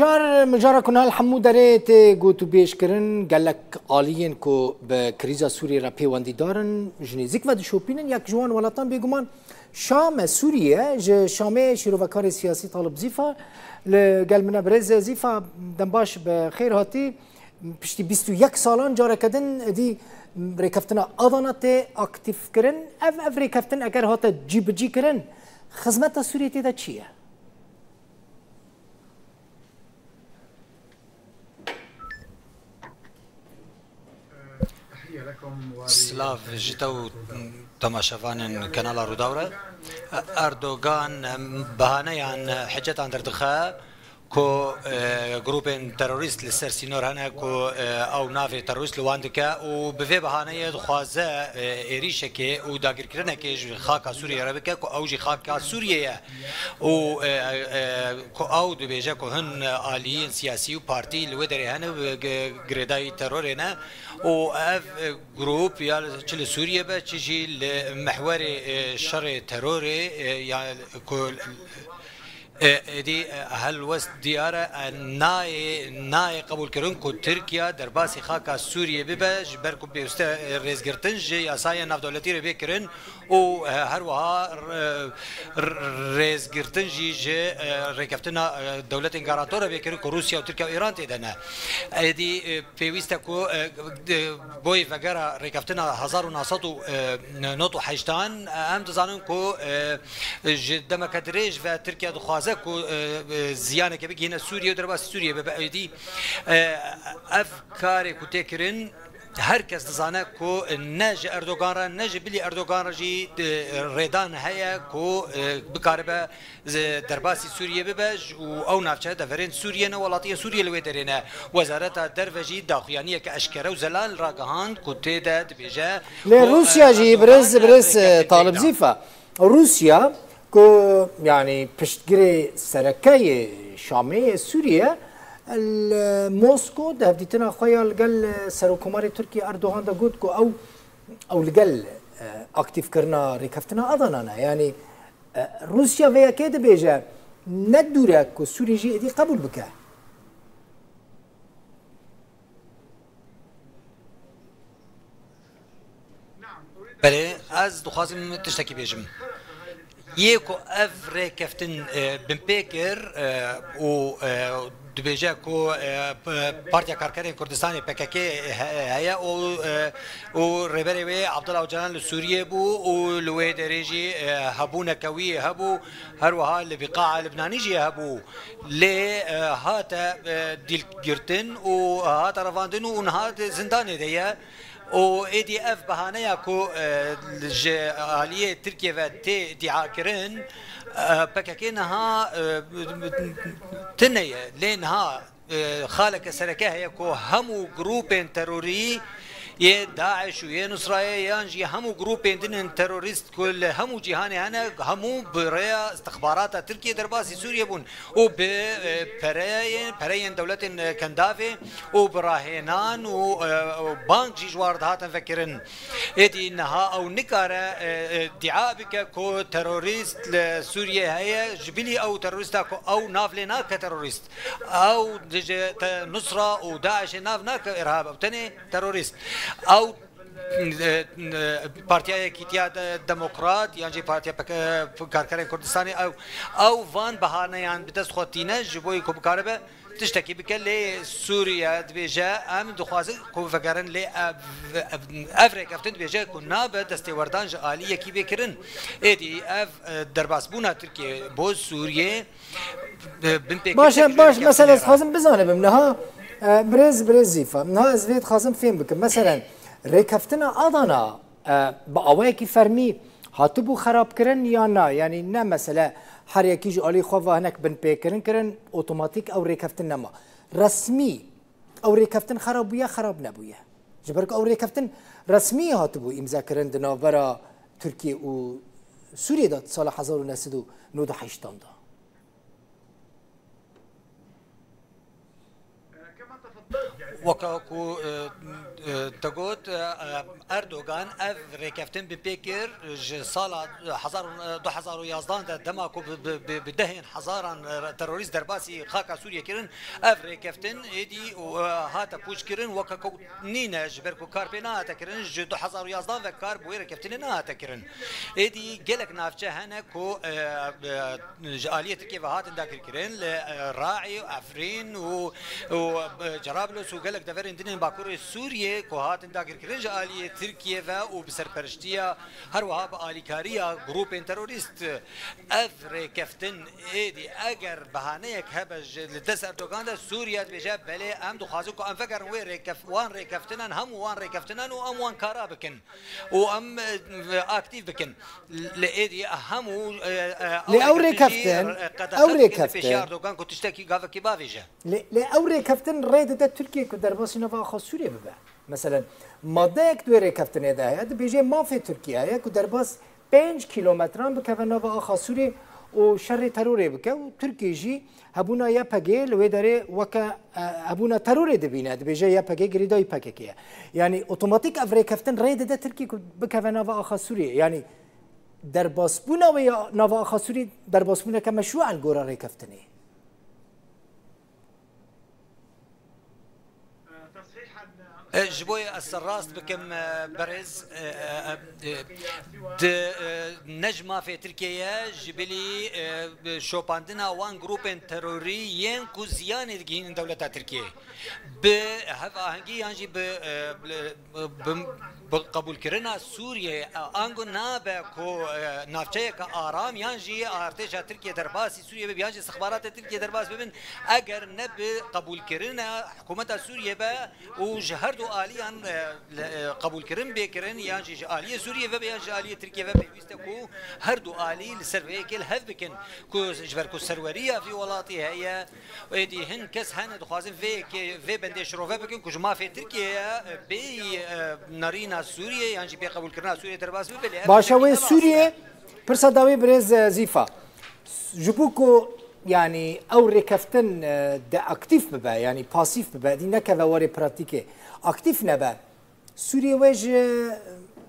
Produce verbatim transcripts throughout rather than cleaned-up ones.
Car mijara ku niha li hemû derê tê gotûbêj kirin, gelek aliyên ku bi krîza Sûriyê re pêwendîdar in, ji nêzîk ve dişopînin. Yek ji wan welatan bêguman Şam e, Sûriye ye. Ji Şamê şîrovekarê siyasî Talib Zîfa li gel min e. Birêz Zîfa, dem baş, bi xêr hatî. Piştî bîst û yek salan careke din êdî rêkeftina Adana tê aktîf kirin. Ev, ev rêkeftin eger hate cîbicî kirin, xizmeta Sûriyê tê de çi ye? Silav ji te û temaşevanên Kanala Rûdaw re. Erdogan, em, bahaneyan, hecetan derdixe ku, e, grûpên terorîst li ser sînor hene ku, e, ew navê terorîst li wan dike û bi vê bahaneyê dixwaze, e, êrîşekê û dagirkirinekê ji xaka Sûriyê re bike ku ew jî xaka Sûriyê ye. Û, e, e, ku ew dibêje ku hin aliyên siyasî û partî li wê derê hene, bi gi-, girêdayî terorê ne û ev, e, grûp ya çi li Sûriye be, çi jî li mehwerê, e, şerê terorê, e, ya ku, e, êdî, e, helwest diyar e, e, nayê, nayê qebûlkirin ku Tirkiye derbasî xaka Sûriye bibe, ji ber ku pêwîste, e, rêzgirtin ji yasayên navdewletî re bê kirin û, e, her wiha r-, r-, rêzgirtin jî ji, e, rêkeftina, e, dewletên garantor re bê kirin ku Rûsya û Tirkiye û Îran tê de ne. Êdî, e, pêwîst e ku, e, de, boyê vegera rêkeftina hezar û neh sed û nod û heştan, e, em dizanin ku, e, ji demeke dirêj ve Tirkiye dixwaze ku, e, e, ziyaneke bigihîne Sûriye û derbasî Sûriye bibe. Êdî, e, ev karê ku tê kirin, her kes dizane ku ne ji Erdogan re, ne ji bilî Erdogan re jî, e, rêdan heye ku, e, bikaribe, e, derbasî Sûriyê bibe û ew navçe deverên Sûriyê ne, welatiyên Sûriyê li wê derê ne. Wezareta Derve jî daxuyaniyeke eşkere û zelal ragihand ku tê de dibêje Lê ku, Rûsya e, jî, Erdogan birêz, birêz, e, rêkeftin Talib têda. Zîfa, Rûsya ku, yanî, piştgirê sereke yê Şamê yê Sûriyê, li Mosko di hevdîtina xwe ya li gel Serokkomarê Tirkiyê Erdogan de got ku ew, ew li gel, e, aktîfkirina rêkeftina Adana ne. Yanî, e, Rûsya vê yekê dibêje, ne dûr e ku Sûrî jî êdî qebûl bike. Belê, ez dixwazim tiştekî bêjim. Yê ku ev rêkeftin, e, binpê kir, e, û, e, dibêje ku, e, p-, Partiya Karkerên Kurdistanê, P K K, he-, heye û, e, û rêberê wê Abdullah Ocalan li Sûriyê bû û li wê derê jî, e, hebûneke wî hebû, her wiha li Biqaa Libnanî jî hebû. Lê, e, hate, e, dîlgirtin û hate revandin û niha di zindanê de ye. Û êdî ev behaneya ku, e, ji aliyê Tirkiye ve tê îdia kirin, e, P K K niha, e, tune ye. Lê niha, e, xaleke sereke heye ku hemû grûpên terorî yê DAIŞ û yê Nusrayê yan jî hemû grûpên din ên terorîst ku li hemû cîhanê hene, hemû bi rêya istixbarata Tirkiye derbasî Sûriyê bûn û bi, e, pereyên, pereyên dewletên, e, Kendavê û bi rahênan û, e, û bank jî ji wan re dihatin vekirin. Êdî niha ew nikare, e, e, dîa bike ku terorîst li Sûriyê heye, ji bilî ew terorîsta ku ew nav lê nake terorîst. Ew ji te Nusra û DAIŞê nav nake îrhab, ew tenê terorîst. Ew, e, e, Partiya Yekîtiya De-, Demokrat yan jî Partiya P K, Karkerên Kurdistanê, ew, ew van bahaneyan bi dest xwe tîne ji bo ku bikaribe tiştekî bike, lê Sûriye dibêje, em dixwazin ku vegerin, lê ev, ev, ev rêkeftin dibêje ku nabe destêwerdan ji alî yekî bê kirin. Êdî ev, e, derbasbûna Tirkiye bo Sûriye, e, binpêkirinekî Baş e, baş, mesela ez dixwazim bizanibim niha, e, birêz, birêz Zîfa. Niha ez vê dixwazim fêm bikim. Meselen, rêkeftina Adana, e, bi awayekî fermî hatibû xerabkirin ya na? Yanî ne mesele her yekî ji alî xwe ve hinek binpêkirin kirin, otomatîk ew rêkeftin nema. Resmî ew rêkeftin xerab bûye, xerab nebûye. Ji ber ku ew rêkeftin resmî hatibû îmzekirin di navbera Tirkiye û Sûriyê de di sala hezar û neh sed û nod û heştan de. Weke ku, e, e, te got, e, Erdogan ev rêkeftin bi pê kir ji sala hezar, e, du hezar û yazdan de, dema ku bi, bi, bi, bi dehên hezaran, e, terorîst derbasî xaka Sûriyê kirin, ev rêkeftin êdî û, e, hate pûç kirin, weke ku nîne, ji ber ku kar pê nehate kirin, ji du hezar û yazdan ve kar bi wê rêkeftinê nehate kirin. Êdî gelek navçe hene ku, e, e, ji aliyê Tirkiyê ve hatin dagirkirin, li, e, Raî, Efrîn û, û, e, Cerablos û gelek deverên din ên Bakurê Sûriyê ku hatin dagirkirin ji aliyê Tirkiyê ve û bi serpereştiya, her wiha bi alîkariya grûpên terorîst. Ev rêkeftin êdî eger behaneyek hebe ji, li dest Erdogan de, Sûriye dibêje, belê, em dixwazin ku em vegerin wê rêkef-, wan rêkeftinan, hemû wan rêkeftinan û em wan kara bikin û em, e, aktîf bikin. Lê êdî hemû, e, e, Lê ew ew rêkeftin jî, rêkeftin, e, qedexe ew dikin li pêşiya rêkeftin. Erdogan ku tiştekî gavekî bavêje. Lê, lê ew rêkeftin rê dide Tirkiye ku derbasî nava axa Sûriyê bibe. Meselen, maddeyek di wê rêkeftinê de heye, dibêje mafê Tirkiye heye ku derbas pênc kîlometran bikeve nava axa Sûriyê û şerê terorê bike û Tirkiye jî hebûna Y P G li wê derê weke, e, hebûna terorê dibîne, dibêje Y P G girêdayî P K K ye. Yanî otomatîk ev rêkeftin rê dide Tirkiyê ku bikeve nava axa Sûriyê. Yanî derbasbûna wê ya nava axa Sûriyê derbasbûneke meşrû e li gora rêkeftinê. E, ji bo ez serrast bikim, e, berêz, e, e, e, di, e, ne ji mafê Tirkiyê ye, ji bilî, e, şopandina wan grûpên terorî yên ku ziyanê digihînin dewleta Tirkiyê. Bi hevahengî yan jî bi, e, bi, bi, bi qebûlkirina Sûriyê, e, ango nabe ku, e, navçeyeke aram yan jî artêşa Tirkiyê derbasî Sûriyê bibe yan jî istixbaratê Tirkiyê derbas bibin, eger ne bi qebûlkirina hikûmeta Sûriyê be û ji her du aliyan, e, le, e, qebûlkirin bê kirin, yan jî ji aliyê Sûriyê ve be yan ji aliyê Tirkiyê ve, pêwîst e ku her du alî li ser vê yekê li hev bikin, ku ji ber ku serweriya vî welatî heye, êdî hin kes hene dixwazin vê yekê, vê bendê şirove bikin ku ji mafê Tirkiyê ye, bê, e, nerîna Sûriyê yan jî bê qebûlkirina Sûriyê derbas bibe, lê ev Baş e, tiştekî wê ne rast Sûriyê, e. Pirsa dawî birêz, e, Zîfa. Ji bo ku, yanî, ew rêkeftin, e, de aktîf bibe, yanî pasîf bibe, dî nekeve warê pratîkê, aktîf nebe, Sûriyê wê ji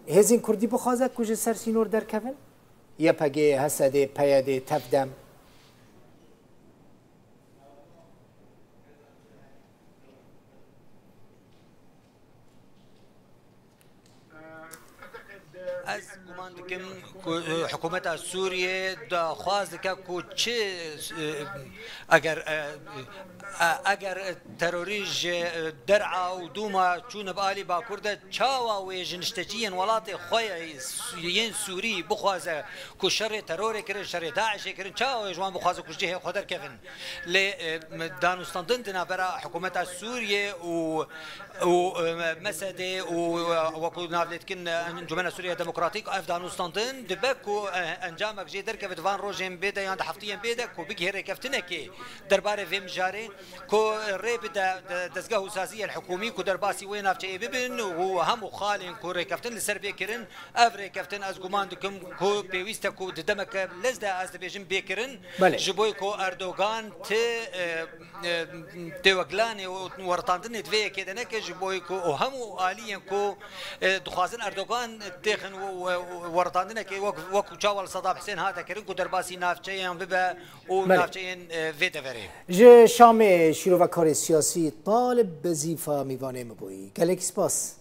hêzên Kurdî bixwaze ku ji ser sînor derkevin? Y P G, H S D, P Y D, TEV-DEM. Ez guman dikim ku, e, hikûmeta Sûriyê daxwaz dike ku çi, e, eger, e, e, eger terorîst ji, e, Der'a û Dûma çûne bi alî Bakur de, çawa wê ji nişteciyên welatê xwe ye, yên Sûrî bixwaze ku şerê terorê kirin, şerê DAIŞ'ê kirin, çawa wê ji wan bixwaze ku ji cihê xwe derkevin? Lê, e, danûstandin di navbera hikûmeta Sûriyê û û, e, M S D û, e, wekû navlê dikin, e, Encûmena Sûriya Demokratîk, ev danûstandin dibe ku, e, encamek jê derkeve di van rojên bê de yan di heftiyên bê de ku bigihê rêkeftinekê derbarê vê mijarê ku rê bide de-, dezgeh û saziyên hikûmî ku derbasî wê navçeyê bibin û hemû xalên ku rêkeftin li ser bê kirin, ev rêkeftin ez guman dikim ku pêwîst e ku di demeke lez de ez dibêjim bê kirin. Belê. Ji bo ku Erdogan ti, e, e, têweklanê û weritandinê di vê yekê de neke, ji bo ku û hemû aliyên ku, e, dixwazin Erdogan têxin û, û, û weritandinekê wek, wekû çawa li Sedam Hisên hate kirin ku derbasî navçeyan bibe û Belê. navçeyên, e, vê deverê. Ji Şamê şîrovekarê siyasî Talib Bezîfa mîvanê min bûyî. Gelekî spas.